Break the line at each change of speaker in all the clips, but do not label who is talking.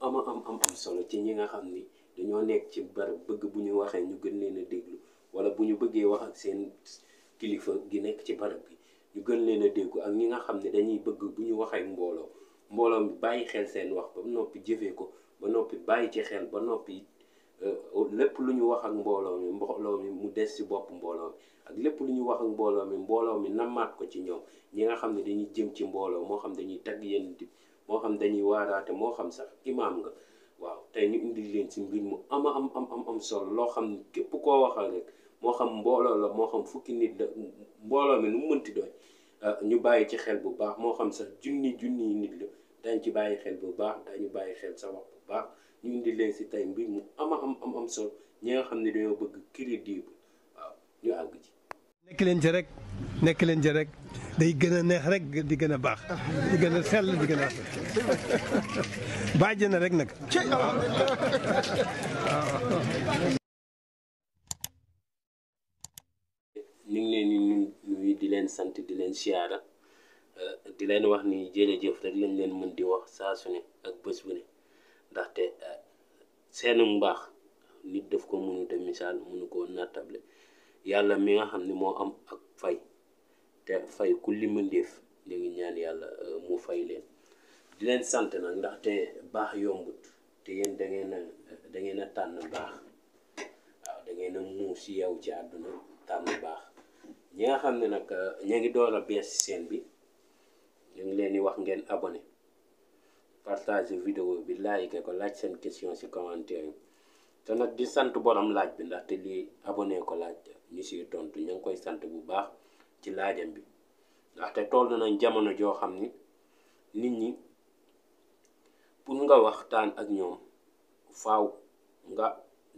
am solo ci ñi nga xam ni dañoo nekk ci barab bëgg bu ñu waxee ñu gën leen a déglu wala bu ñu bëggee wax ak seen kilifa gi nekk ci barab bi ñu gën leen a déggu ak ñi nga xam ne dañuy bëgg bu ñu waxee mbooloo mi bàyyi xel seen wax ba noppi jëfee ko ba noppi bàyyi ci xel ba noppi lépp lu ñu wax ak mbooloo mi mu des ci bopp mbooloo mi ak lépp lu ñu wax ak mbooloo mi namaat ko ci ñoom ñi nga xam ne dañuy jëm ci mbooloo moo xam dañuy tagg yenn di moo xam dañuy waaraate moo xam sax imaam nga waaw tey ñu indi leen ci mbir mu am solo loo xam ne képp koo waxal rek moo xam mbooloo la moo xam fukki nit la mbooloo mi nu mu mënti doy ñu bàyyi ci xel bu baax moo xam sax junni nit la dañ ci bàyyi xel bu baax dañu bàyyi xel sa wax bu baax ñu indi leen ci tey mbir mu am solo ñi nga xam ne dañoo bëgg crédible waaw ñu àgg ci.
nekk leen ci rek day gën a neex rek di gën a baax di gën a sell di gën a bàjj na rek nag.
ñu ngi leen di nuyu di leen sant di leen siyaara di leen wax ni jërëjëf rek lañ leen mën di wax saa su ne ak bés bu ne ndaxte seenu mbaax nit daf ko mënut a misaal mënu koo nattable yàlla mi nga xam ne moo am ak fay te fay ku limandeef ñu ngi ñaan yàlla mu fay leen di leen sant nag ndaxte baax yombut te yéen da ngeen a tànn baax waaw da ngeen a muus si yow ci àdduna tànn baax ñi nga xam ne nag ña ngi door a bees ci seen bi ñu ngi leen di wax ngeen abonné partage vidéo bi like ko laaj seen question ci commentaire yi te nag di sant borom laaj bi ndaxte lii abonné ko laaj ñu siy tontu ñu ngi koy sant bu baax ci laajam bi ndaxte toll nañ jamono joo xam ni nit ñi pour nga waxtaan ak ñoom faaw nga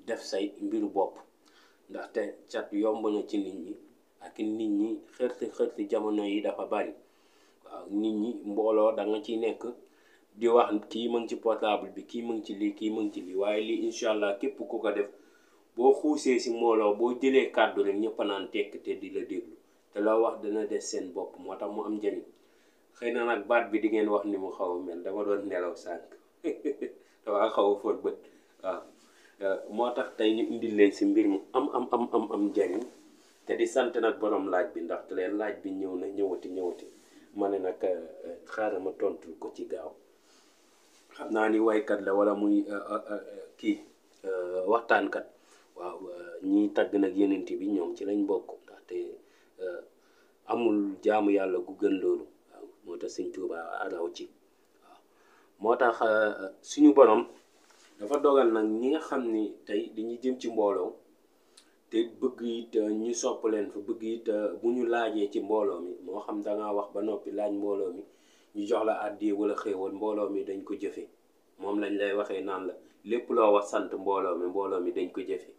def say mbiru bopp ndaxte cat yomb na ci nit ñi ak nit ñi xërti jamono yi dafa bari waaw nit ñi mbooloo da nga ciy nekk di wax kii mu ngi ci portable bi kii mu ngi ci lii kii mu ngi ci lii waaye lii incha allah képp ku ko def boo xuusee si mbooloo boo jëlee kàddu rek ñëpp naan tekk te di la déglu te loo wax dana des seen bopp moo tax mu am njëriñ xëy na nag baat bi di ngeen wax ni mu xaw a mel dama doon nelaw sànq dama xaw a fóot bët waaw moo tax tey ñu indil leen si mbir mu am njëriñ te di sant nag borom laaj bi ndaxte leen laaj bi ñëw na ñëwati ma ne nag xaaral ma tontu ko ci gaaw xam naa ni waykat la wala muy kii waxtaankat waaw ñiy tagg nag yenent bi ñoom ci lañ bokk ndaxte amul jaamu yàlla gu gën loolu waaw moo tax Sëñ Tuubaa araw ci waaw moo tax suñu borom dafa dogal nag ñi nga xam ni tey dañuy jëm ci mbooloo te bëgg it ñu sopp leen fa bëgg it bu ñu laajee ci mbooloo mi moo xam dangaa wax ba noppi laaj mbooloo mi ñu jox la àddiya wala xéewal mbooloo mi dañ ko jëfe moom lañ lay waxee naan la lépp loo wax sant mbooloo mi dañ ko jëfe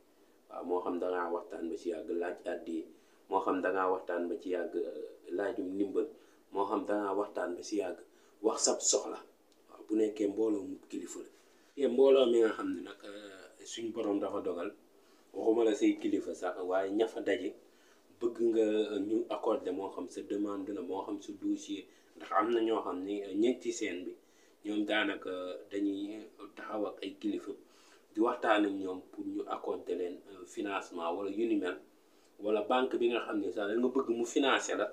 waaw moo xam dangaa waxtaan ba ci yàgg laaj àddiya moo xam dangaa waxtaan ba ci yàgg laajum ndimbal moo xam dangaa waxtaan ba ci yàgg wax sab soxla waaw bu nekkee mbooloo mu kilifa la te mbooloo mi nga xam ne nag suñ borom dafa dogal waxuma la say kilifa sax waaye ña fa daje bëgg nga ñu accordé moo xam sa demande la moo xam sa dossier ndax am na ñoo xam ni ñetti seen bi ñoom daanaka dañuy taxaw ak ay kilifa di waxtaan ak ñoom pour ñu accordé leen financement wala yu ni mel wala banque bi nga xam ne sax da nga bëgg mu financé la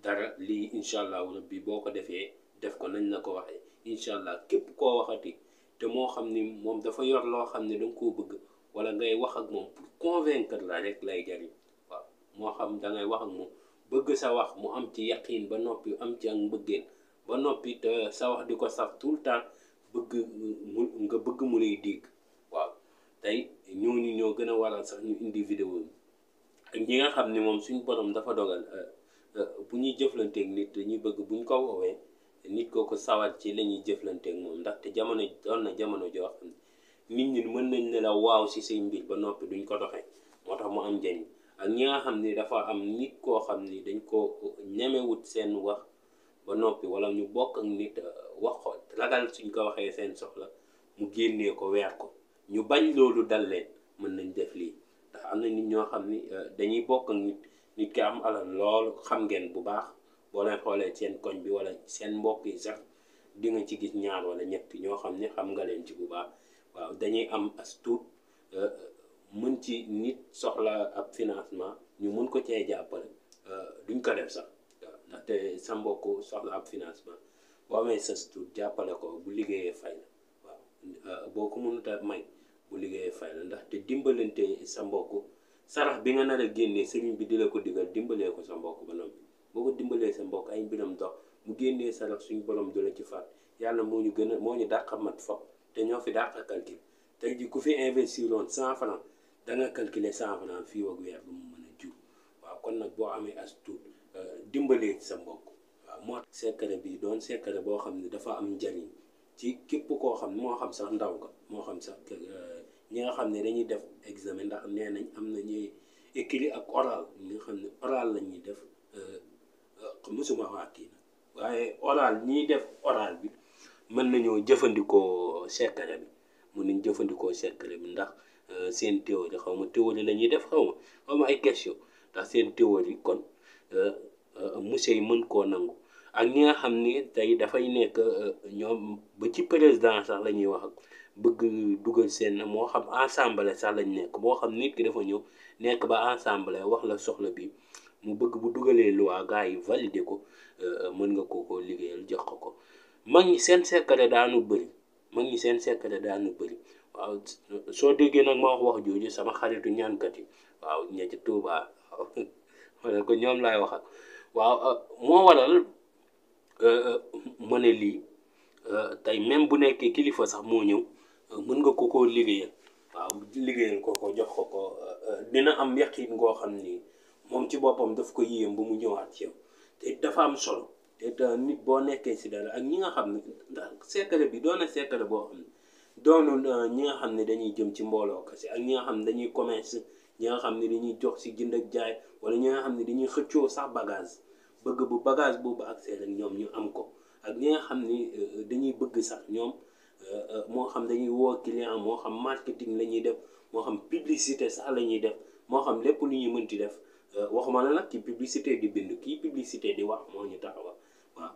dara lii incha allah rabbi boo ko defee def ko nañ la ko waxee incha allah képp koo waxati te moo xam ni moom dafa yor loo xam ne da nga koo bëgg wala ngay wax ak moom pour convaincre la rek lay jariñ waaw moo xam da ngay wax ak moom bëgg sa wax mu am ci yaqiin ba noppi am ci ak mbëggeel ba noppi te sa wax di ko saf tout le temps nga bëgg mu lay dégg waaw tey ñooñu ñoo gën a waral sax ñu indi vidéo yi ak ñi nga xam ne moom suñ borom dafa dogal bu ñuy jëflanteeg nit dañuy bëgg buñ ko woowee nit kooku sawar ci la ñuy jëflanteeg moom ndaxte jamono doon na jamono joo xam ne nit ñi mën nañ ne la waaw si say mbir ba noppi duñ ko doxee moo tax mu am njëriñ ak ñi nga xam ne dafa am nit koo xam ni dañ ko ñemewut seen wax ba noppi wala ñu bokk ak nit wax ko ragal suñ ko waxee seen soxla mu génnee ko weer ko ñu bañ loolu dal leen mën nañ def lii ndax am na nit ñoo xam ni dañuy bokk ak nit ki am alal loolu xam ngeen bu baax boo leen xoolee seen koñ bi wala seen mbokk yi sax di nga ci gis ñaar wala ñett ñoo xam ne xam nga leen ci bu baax waaw dañuy am as tuut mën ci nit soxla ab financement ñu mun ko cee jàppale duñ ko def sax waaw ndaxte sa mbokk soxla ab financement boo amee sas tuut jàppale ko bu liggéeyee fay la waaw boo ko mënut a may bu liggéeyee fay la ndaxte dimbalante sa mbokk sarax bi nga nar a génnee sëriñ bi di la ko digal dimbalee ko sa mbokk ba noppi boo ko dimbalee sa mbokk ay mbiram dox mu génnee sarax suñu borom du la ci faat yàlla moo ñu dàq mat fop te ñoo fi dàq calcul tey ji ku fi investir woon 100 francs da nga calculer 100 francs fii ak weer bu mu mën a jur waaw kon nag boo amee as tuut dimbalee sa mbokk waaw moo secret bi doon secret boo xam ne dafa am njariñ ci képp koo xam ne moo xam sax ndaw nga moo xam sax ñi nga xam ne dañuy def examen ndax nee nañ am na ñuy écrit ak oral ñi nga xam ne oral la ñuy def mosuma waa kii nag waaye oral ñiy def oral bi mën nañoo jëfandikoo secret bi mën nañ jëfandikoo secret bi ndax seen théorie xaw ma théorie la ñuy def xaw ma ay question ndax seen théorie kon monsieur yi mën koo nangu ak ñi nga xam ni tey dafay nekk ñoom ba ci président sax la ñuy wax ak bëgg dugal seen moo xam ensemble sax lañ nekk moo xam nit ki dafa ñëw nekk ba ensemble wax la soxla bi mu bëgg bu dugalee loi gars yi valider ko mën nga ko liggéeyal jox ko mag ñi seen secret daanu bëri waaw soo déggee nag ma wax jooju sama xaritu ñaankat yi waaw ña ci Tuubaa wala ko ñoom laay waxal waaw moo waral ma ne lii tey même bu nekkee kilifa sax moo ñëw mën nga ko liggéeyal waaw liggéeyal ko jox ko dina am yaqin ngoo xam ni moom ci boppam daf ko yéem ba mu ñëwaat ci yow te dafa am solo te nit boo nekkee si dara ak ñi nga xam ne ndax secret bi doon na secret boo xam ne doonul ñi nga xam ne dañuy jëm ci mbooloo kese ak ñi nga xam ne dañuy commerce ñi nga xam ne dañuy jox si jënd ak jaay wala ñi nga xam ne dañuy xëccoo sax bagage bëgg bu bagage boobu accès rek ñoom ñu am ko ak ñi nga xam ni dañuy bëgg sax ñoom moo xam dañuy woo client moo xam marketing la ñuy def moo xam publicité sax la ñuy def moo xam lépp lu ñuy mënti def waxuma la nag ci publicité di bind kii publicité di wax moo ñu taxawa waaw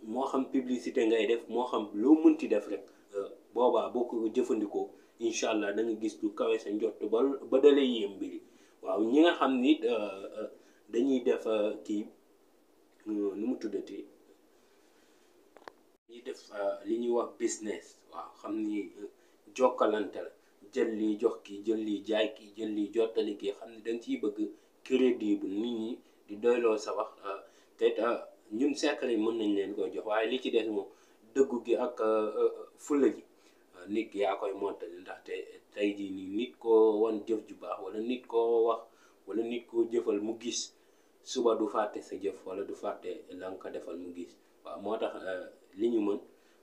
moo xam publicité ngay def moo xam loo mënti def rek boobaa boo ko jëfandikoo incha allah da nga gis lu kawe sa njott ba dalay yéem mbiri waaw ñi nga xam ni dañuy def kii nu mu tuddati ñuy def li ñuy wax business waaw xam ni jokkalante la jël lii jox kii jël lii jaay kii jël lii jottali kii xam ne da nga ciy bëgg crédit bu nit ñi di doyloo sa wax te ñun secret yi mën nañ leen koy jox waaye li ci des moom dëggu gi ak fulla ji nit ki yaa koy mottali ndaxte tey jii nii nit koo wan jëf ju baax wala nit koo wax wala nit koo jëfal mu gis suba du fàtte sa jëf wala du fàtte la nga ko defal mu gis waaw moo tax li ñu mën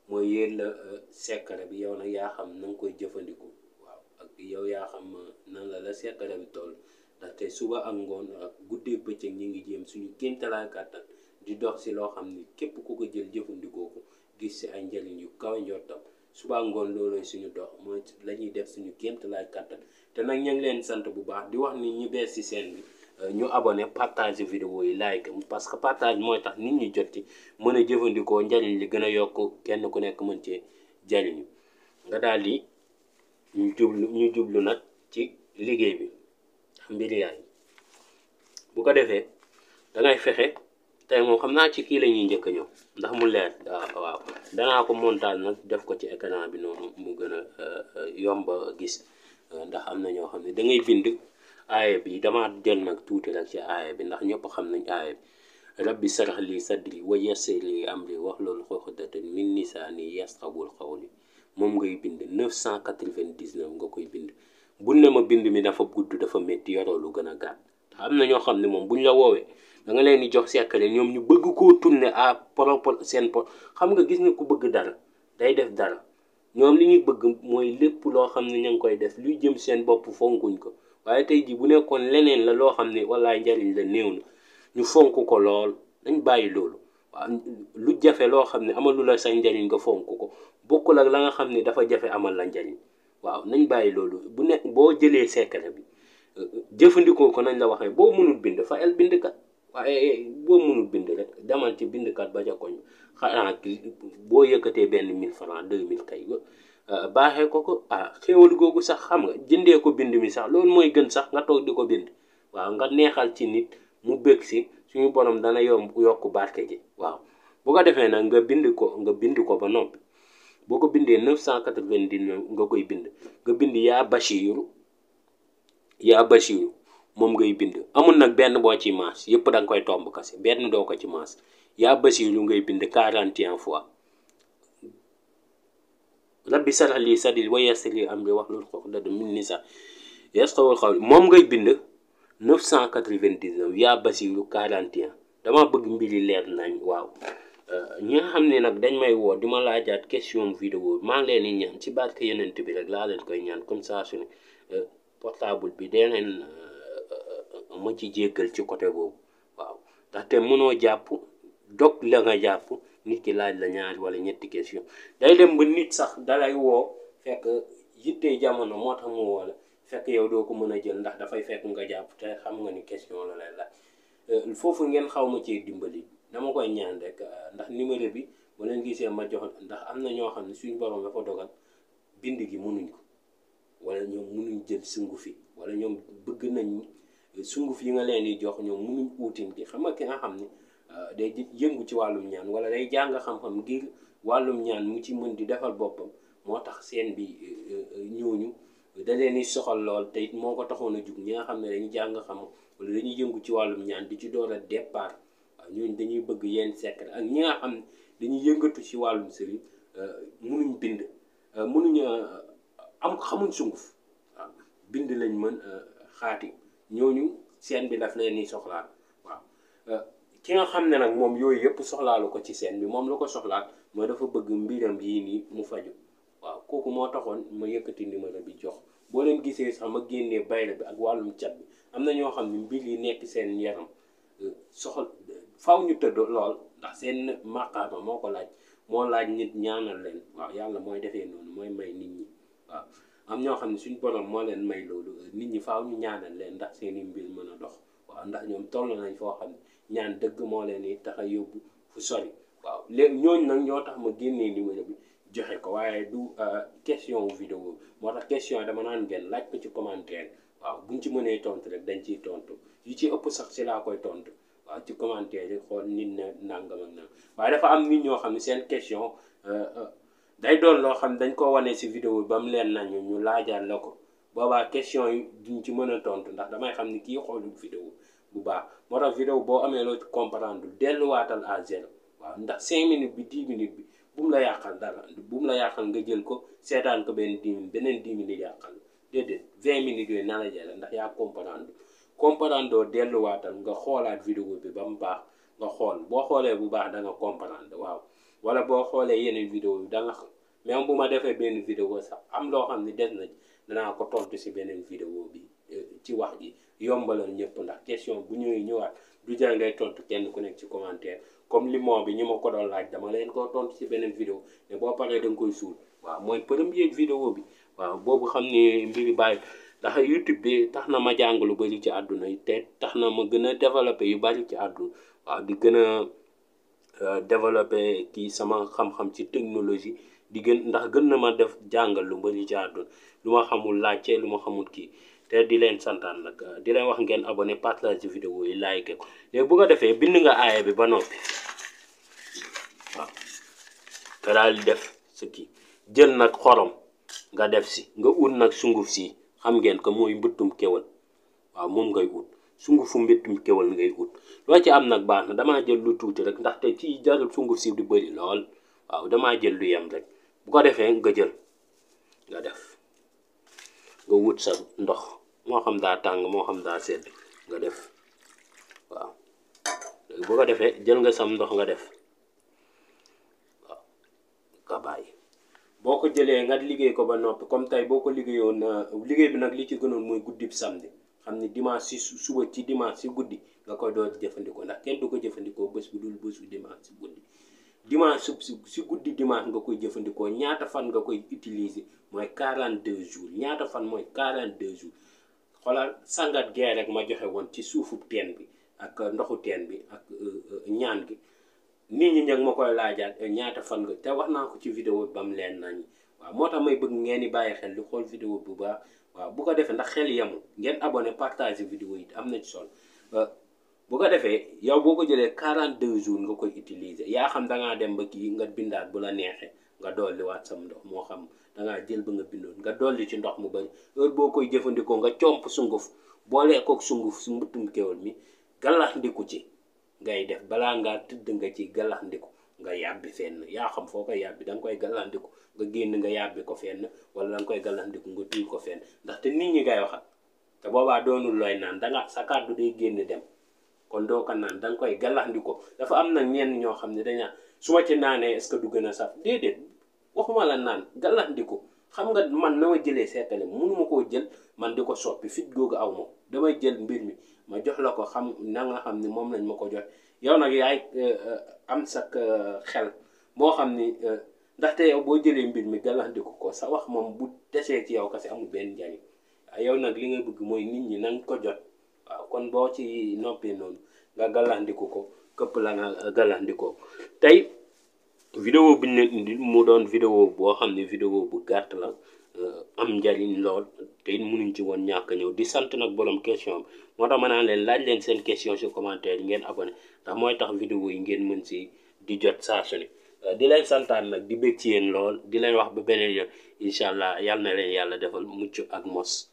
mooy yéen la secret bi yow nag yaa xam na nga koy jëfandikoo waaw ak yow yaa xam nan la secret bi toll ndaxte suba ak ngoon ak guddee bëccëg ñi ngi jéem suñu kéemtalaay kàttan di dox si loo xam ni képp ku ko jël jëfandikoo ko gis si ay njëriñ yu kawe njortam suba ak ngoon loolooy suñu dox mooy la ñuy def suñu kéemtalaay kàttan te nag ñu ngi leen sant bu baax di wax ni ñu bees si seen bi ñu abonné partage vidéo yi like parce que partage mooy tax nit ñi jot ci mën a jëfandikoo njariñ li gën a yokk kenn ku nekk mën cee jariñu nga daal di ñu jublu nag ci liggéey bi mbiri yaay bu ko defee dangay fexe tey moom xam naa ci kii la ñuy njëkk a ñëw ndax mu leer waaw danaa ko montage nag def ko ci écran bi noonu mu gën a yomb a gis ndax am na ñoo xam ne da ngay bind aaya bi dama jël nag tuuti rek ci aaya bi ndax ñëpp xam nañ aaya bi rabbi sarax li sadri wa yassir li amri wax loolu xoxdatan min lisaani yafqahul qawli moom ngay bind 999 nga koy bind buñ ne ma bind mi dafa gudd dafa métti yoroo lu gën a gàtt am na ñoo xam ne moom buñ la woowee da nga leen di jox secret ñoom ñu bëgg koo tourner à propre seen xam nga gis nga ku bëgg dara day def dara ñoom li ñuy bëgg mooy lépp loo xam ne ña ngi koy def luy jëm seen bopp fonkuñ ko waaye tey ji bu nekkoon leneen la loo xam ne wallaay njariñ la néew na ñu fonk ko lool dañ bàyyi loolu waaw lu jafe loo xam ne amalu la sax njariñ nga fonk ko bokkul ak la nga xam ne dafa jafe amal la njariñ waaw nañ bàyyi loolu bu nekk boo jëlee secret bi jëfandikoo ko nañ la waxee boo mënul bind fa el bindkat waaye boo mënul bind rek demal ci bindkat ba ca koñ xanaa boo yëkkatee benn 1000 francs 2000 kay baaxee ko xéewal googu sax xam nga jëndee ko bind mi sax loolu mooy gën sax nga toog di ko bind waaw nga neexal ci nit mu bëgg si suñu borom dana yokk barke gi waaw bu ko defee nag nga bind ko ba noppi boo ko bindee 999 nga koy bind nga bind yaa Bachiru moom ngay bind amul nag benn boo ci maas yëpp da nga koy tomb kase benn doo ko ci maas yaa Bachiru ngay bind 41 fois rabbi shrah li sadri wa yassir li amri wahlul uqdatan min lisaani yafqahu qawli moom ngay bind 999 yaa Bachiru 41 dama bëgg mbiri leer nañ waaw ñi nga xam ne nag dañ may woo di ma laajaat question vidéo maa ngi leen di ñaan ci barke yenent bi rek laa leen koy ñaan comme ça su ne portable bi dee leen ma ci jéggal ci côté boobu waaw ndaxte mënoo jàpp dog la nga jàpp nit ki laaj la ñaari wala ñetti question day dem ba nit sax dalay woo fekk yittee jamono moo tax mu woo la fekk yow doo ko mën a jël ndax dafay fekk nga jàpp te xam nga ni question la lay laaj foofu ngeen xaw ma cee dimbali dama koy ñaan rek ndax numéro bi bu leen gisee ma jox ndax am na ñoo xam ne suñu borom dafa dogal bind gi mënuñ ko wala ñoom mënuñ jël sunguf yi wala ñoom bëgg nañ sunguf yi nga leen di jox ñoom mënuñ uutin gi xam nga ki nga xam ne day yëngu ci wàllum ñaan wala day jàng xam-xam ngir wàllum ñaan mu ci mën di defal boppam moo tax seen bi ñooñu da leen di soxal lool te it moo ko taxoon a jug ñi nga xam ne dañuy jàng xam wala dañuy yëngu ci wàllum ñaan di ci door a départ ñooñu dañuy bëgg yenn secret ak ñi nga xam ne dañuy yëngatu ci wàllum sëriñ mënuñ bind mënuñ xamuñ sunguf waaw bind lañ mën xaati ñooñu seen bi daf leen ni soxlaal waaw ki nga xam ne nag moom yooyu yëpp soxlaalu ko ci seen bi moom la ko soxlaal mooy dafa bëgg mbiram yii nii mu faju waaw kooku moo taxoon ma yëkkati numéro bi jox boo leen gisee sax ma génnee bayre bi ak wàllum cat bi am na ñoo xam ne mbir yi nekk seen yaram faw ñu tëdd lool ndax seen maqaama moo ko laaj moo laaj nit ñaanal leen waaw yàlla mooy defee noonu mooy may nit ñi waaw am ñoo xam ne suñ borom moo leen may loolu nit ñi faaw ñu ñaanal leen ndax seeni mbir mën a dox waaw ndax ñoom toll nañ foo xam ne ñaan dëgg moo leen di tax a yóbbu fu sori waaw léegi ñooñu nag ñoo tax ma génnee numéro bi joxe ko waaye du question vidéo moo tax question dama naan ngeen laaj ko ci commentaire waaw buñ ci mënee tontu rek dañ ciy tontu yu ci ëpp sax si laa koy tontu waaw ci commentaire yi xool nit ne nangam ak nangam waaye dafa am nit ñoo xam ne seen question day doon loo xam ne dañ ko wane si vidéo bi ba mu leen nañu ñu laajaat la ko boobaa question yi duñ ci mën a tontu ndax damay xam ni kii xoolul vidéo bu baax moo tax vidéo boo amee loo ci comprendre delluwaatal à zéro waaw ndax 5 minutes bi 10 minutes bi bu mu la yàqal dara bu mu la yàqal nga jël ko seetaan ko benn 10 minutes beneen 10 minutes yàqal déedéet 20 minutes yooyu na la jël ndax yaa comprendre doo delluwaatal nga xoolaat vidéo bi ba mu baax nga xool boo xoolee bu baax da nga comprendre waaw wala boo xoolee yeneen vidéo bi da nga même bu ma defee benn vidéo sax am loo xam ne des na danaa ko tontu si beneen vidéo bi ci wax ji yombalal ñëpp ndax question bu ñëwaat du jar ngay tontu kenn ku nekk ci commentaire comme limon bi ñi ma ko doon laaj dama leen koo tontu ci beneen vidéo mais boo paree da nga koy suul waaw mooy première vidéo bi waaw boobu xam ne mbiri bàyyi ndax YouTube bi tax na ma jàng lu bari ci àdduna yi te tax na ma gën a développé yu bari ci àdduna waaw di gën a développé kii sama xam-xam ci technologie di ndax gën na ma def jàngal lu bari ci àdduna lu ma xamul laajte lu ma xamul kii te di leen santaan nag di leen wax ngeen abonné partage vidéo yi like ko léegi bu ko defee bind nga aaya bi ba noppi waaw nga daal di def sa kii jël nag xorom nga def si nga ut nag sunguf si xam ngeen ko mooy mbëttum kéwal waaw moom ngay ut sungufu mbëttum kéwal ngay ut loo ci am nag baax na damaa jël lu tuuti rek ndaxte ci jarul sunguf si du bëri lool waaw damaa jël lu yem rek bu ko defee nga jël nga def nga wut sa ndox moo xam daa tàng moo xam daa sedd nga def waaw léegi bu ko defee jël nga sam ndox nga def waaw nga bàyyi boo ko jëlee nga liggéey ko ba noppi comme tey boo ko liggéeyoon liggéey bi nag li ci gënoon mooy guddi bi samedi xam ni dimanche si suba ci dimanche si guddi nga koy doon jëfandikoo ndax kenn du ko jëfandikoo bés bu dul bésu dimanche si guddi dimanche si guddi dimanche nga koy jëfandikoo ñaata fan nga koy utiliser mooy 42 jours ñaata fan mooy 42 jours xoolal sangat gee rek ma joxe woon ci suufu teen bi ak ndoxu teen bi ak ñaan gi nit ñi ñag ma koy laajaat ñaata fan nga te wax naa ko ci vidéo bi ba mu leen nañ waaw moo tax may bëgg ngeen di bàyyi xel di xool vidéo bu baax waaw bu ko defee ndax xel yemul ngeen abonné partager vidéo yi am na ci solo bu ko defee yow boo ko jëlee 42 jours nga koy utiliser yaa xam dangaa dem ba kii nga bindaat bu la neexee nga dolliwaat sam ndox moo xam dangaa jël ba nga bindoon nga dolli ci ndox mu bari heure boo koy jëfandikoo nga comp sunguf boolee kook sunguf su mbuttum kéwal mi galax ndiku ci ngay def balaa ngaa tëdd nga ci galax ndiku nga yàbbi fenn yaa xam foo koy yàbbi da nga koy galax ndiku nga génn nga yàbbi ko fenn wala da nga koy galax ndiku nga tuur ko fenn ndaxte nit ñi ngay waxal te boobaa doonul looy naan danga sa kàddu day génn dem kon doo ko naan da nga koy galax ndiku dafa am nag ñenn ñoo xam ne dañaa su ma ci naanee est-ce que du gën a saf déedéet waxuma la naan galax ndiku xam nga man na ma jëlee seetale mënuma koo jël man di ko soppi fit googu aw moom damay jël mbir mi ma jox la ko xam na nga xam ni moom lañ ma ko jox yow nag yaay am sa xel moo xam ni ndaxte yow boo jëlee mbir mi gàllandiku ko sa wax moom bu desee ci yow kese amul benn njariñ waaw yow nag li nga bëgg mooy nit ñi nañ ko jot waaw kon boo ci noppee noonu nga gàllandiku ko këpp la nga gàllandikoo tey vidéo bi ñu leen indi mu doon vidéo boo xam ne vidéo bu gàtt la am njariñ lool te it mënuñ ci woon ñàkk ñëw di sant nag borom question bi moo tax ma naan leen laaj leen seen question ci commentaire yi ngeen abonné ndax mooy tax vidéo yi ngeen mën si di jot saa su ne di leen santaan nag di bég ci yéen lool di leen wax ba beneen yoon incha allah yal na leen yàlla defal mucc ak mos